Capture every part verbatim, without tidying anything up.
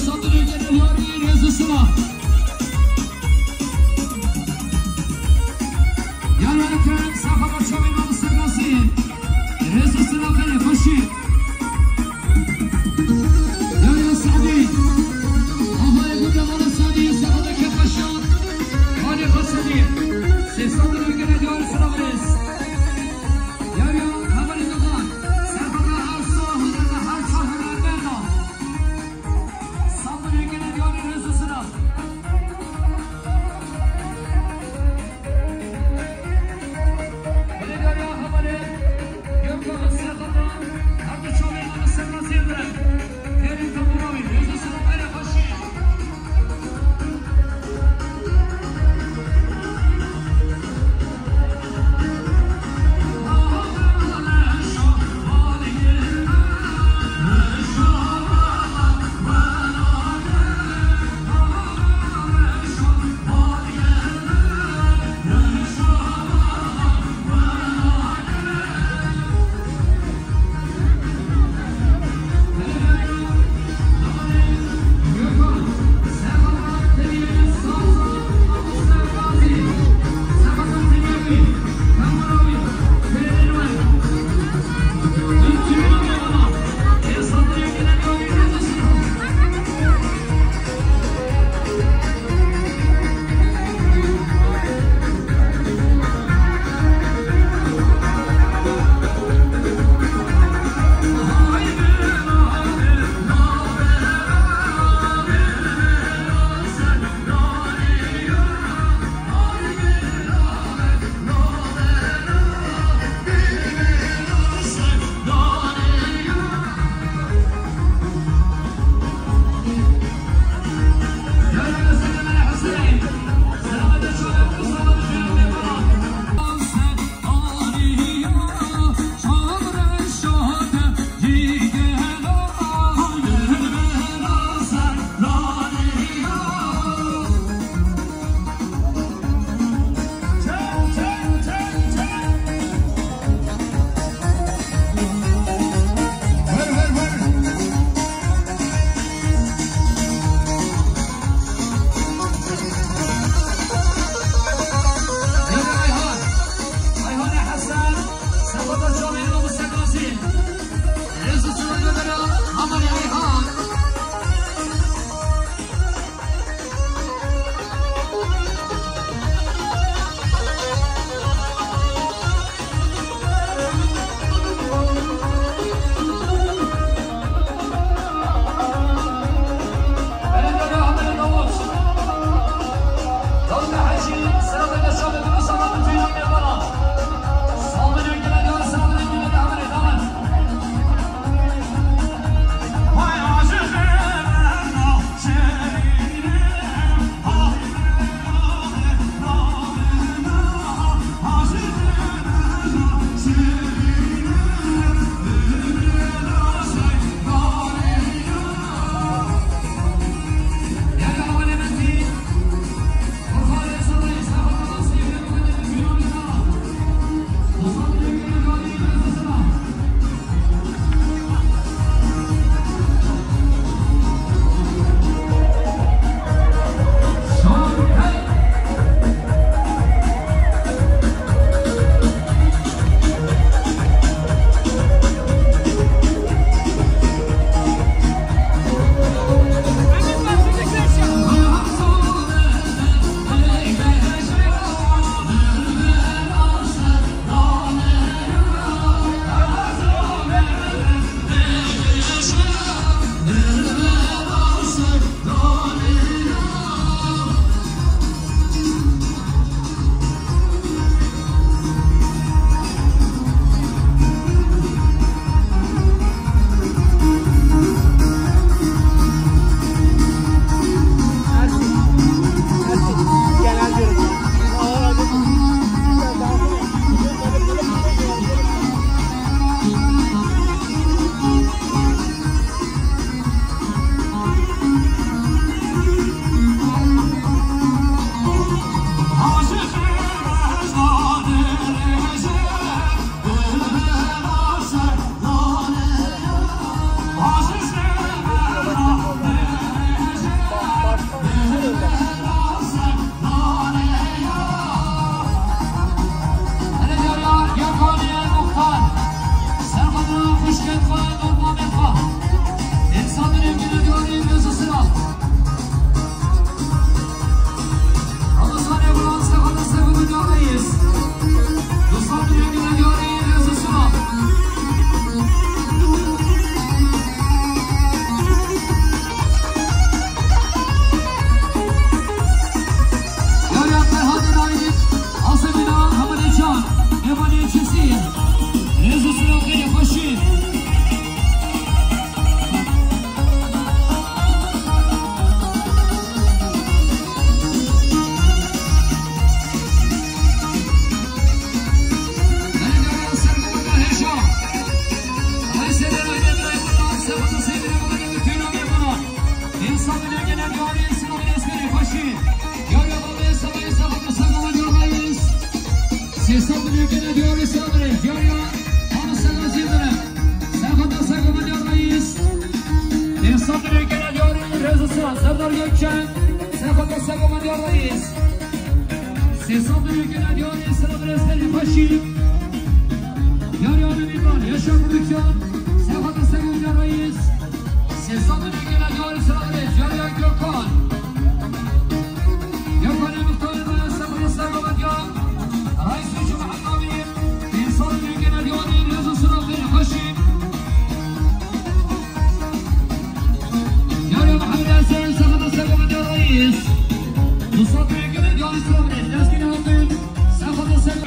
Sandinê gene diyarî rêz û silav. Yar Ertem, safa berçavê Mamoste Nasî. Rêz û silav, xeyrê xweşî. Yar ya Sadî. Havayê gundê mala Sadî, safa de kef xweşan. Halê xwe Sadî. Sê sandinê gene diyarî silav rêz. Yar ya Hevalê Dogan. Serxwe her sal, her çar hunermenda. Sandinê gene diyarî rêz û silav. Gene diyarî Serdar Reis, diyarî ya Hamis Serdar Zîndire. Sefata Sego Medya Reis. Sefata Gene diyarî Reis Sinan, Serdar Gökçen. Sefata Sego Medya Reis. Sefata Gene diyarî Serdar Reis, Serdar Reis. Diyarî Alî Mîmar, Yaşar Prodüksiyon. Sefata Sego Medya Reis. Sesat û nîkine diyarî Serdar Reis, diyarî Gökhan. Gökhanê muxtarê me, sefata Sego Medya. Reis Hücum Ellavi, sesat û nîkine diyarî Reis Sinan Bey Xweşî. Diyarî Mihemed Esen, sefata Sego Medya Reis. Sesat û nîkine diyarî Sinan Reis, destgîrî hatin, sefata Sego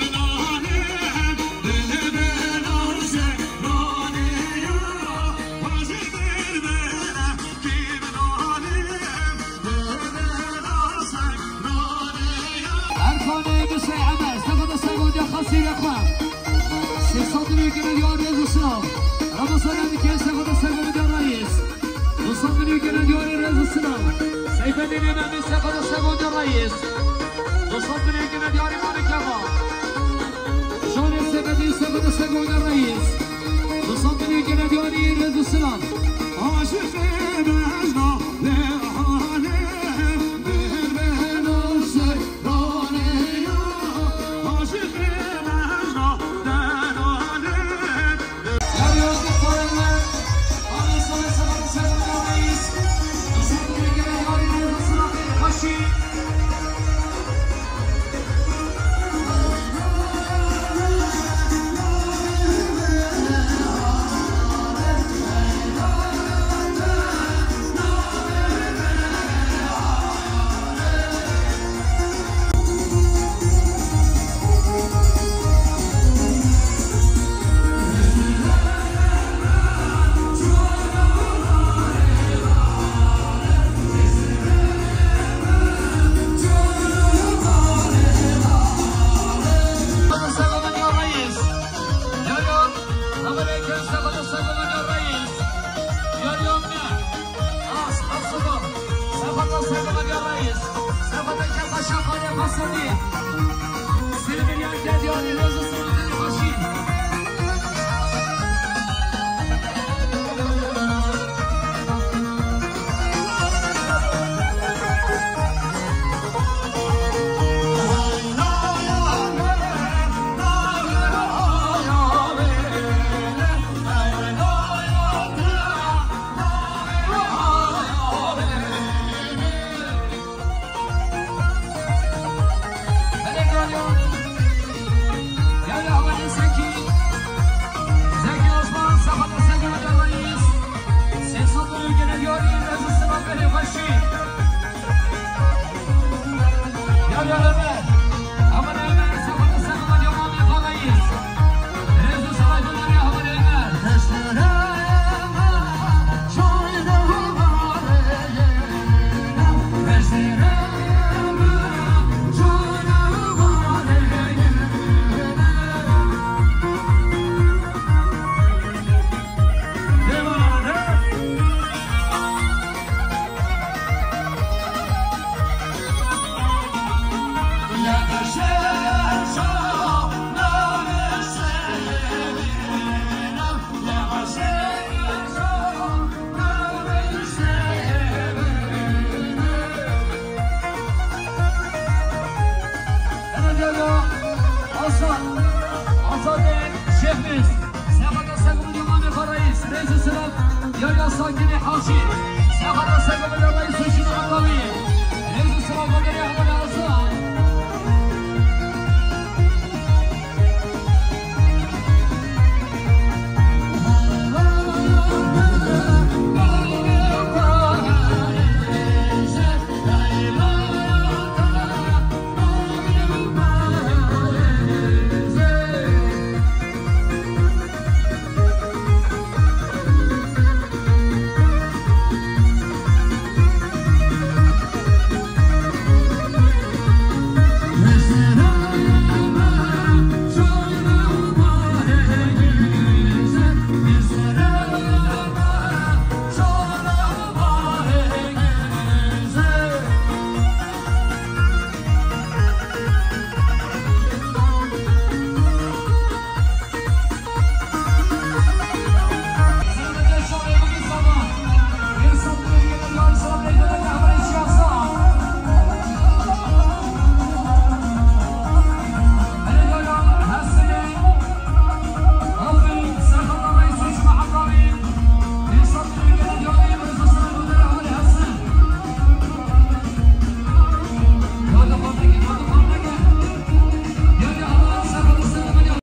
Erkanê Musey Emer, sefata Sego Medya Xasî Rexma. Sesat û nîkine diyarî Reis Sinan. Ramazan Emîken, sefata Sego Medya Reis. Dusat û nîkine diyarî Reis Sinan. Seyfedîn Ememî, sefata Sego Medya Reis. Dusat û nîkine diyarî Malik Eva. Şanê Seyfedîn, sefata Sego Medya Reis. Dusat û nîkine diyarî Reis Sinan. Aşiqê bejna lê hanê, bir beno sey. As, as, as, sefata Sego Medya Reis. Sefata Kefa Şaxanê Xasandî. Silveriyan Kedyarî Reis Sinan Bey Xweşî. Azad, Azadê Şefis, sefata Sego Medya Mamê Xwe Reis, Reis Sinan, ya ya Sakinê Haşî, sefata Sego Medya Reis Hüsnü Atavi, Reis Sinan Gogerê Ahmet